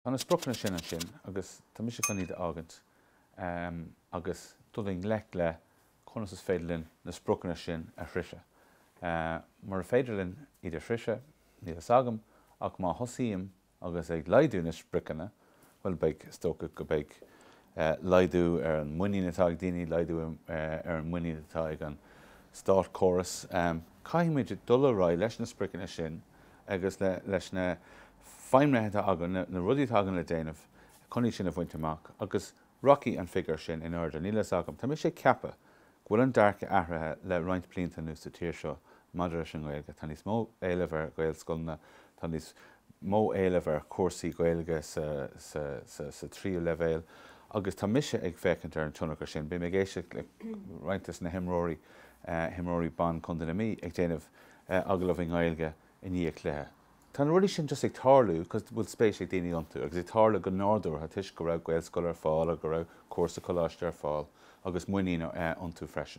Tá na spriocanna sin ansin agus tá mise chun iad a fhágaint agus dul i ngleic le conas is féidir linn na spriocanna sin a shroicheadh. Mura féidir linn iad a shroicheadh, níl fhios agam, ach má thosaím agus ag laghdú na spriocanna, bhuel beidh, is dócha go mbeidh laghdú ar an muinín atá ag daoine, laghdú ar an muinín atá ag an státchóras. Caithfimid dul ar aghaidh leis na spriocanna sin agus leis na feidhmeanna atá againn, na rudaí atá againn le déanamh chun iad sin a bhaint amach agus rachaidh an figiúr sin in airde. Níl a fhios agam. Tá mise ag ceapadh go bhfuil an dearcadh athraithe le roinnt blianta anuas sa tír seo maidir leis an nGaeilge. Tá níos mó éileamh ar Ghaelscoileanna, tá níos mó éileamh ar chúrsaí Gaeilge sa tríú leibhéal agus tá mise ag féachaint ar an tionchar sin. Bím ag éisteacht le roinnt des na himreoirí, himreoirí ban Chontae na Mí ag déanamh agallamh i nGaeilge i ndiaidh cluiche. Tá na rudaí sin just ag tarlú cos bhfuil spéis ag daoine iontu agus ag tarlú go nádúrtha toisc go raibh Gaelscoil ar fáil agus go raibh cúrsa coláiste ar fáil agus muinín iontu freisin.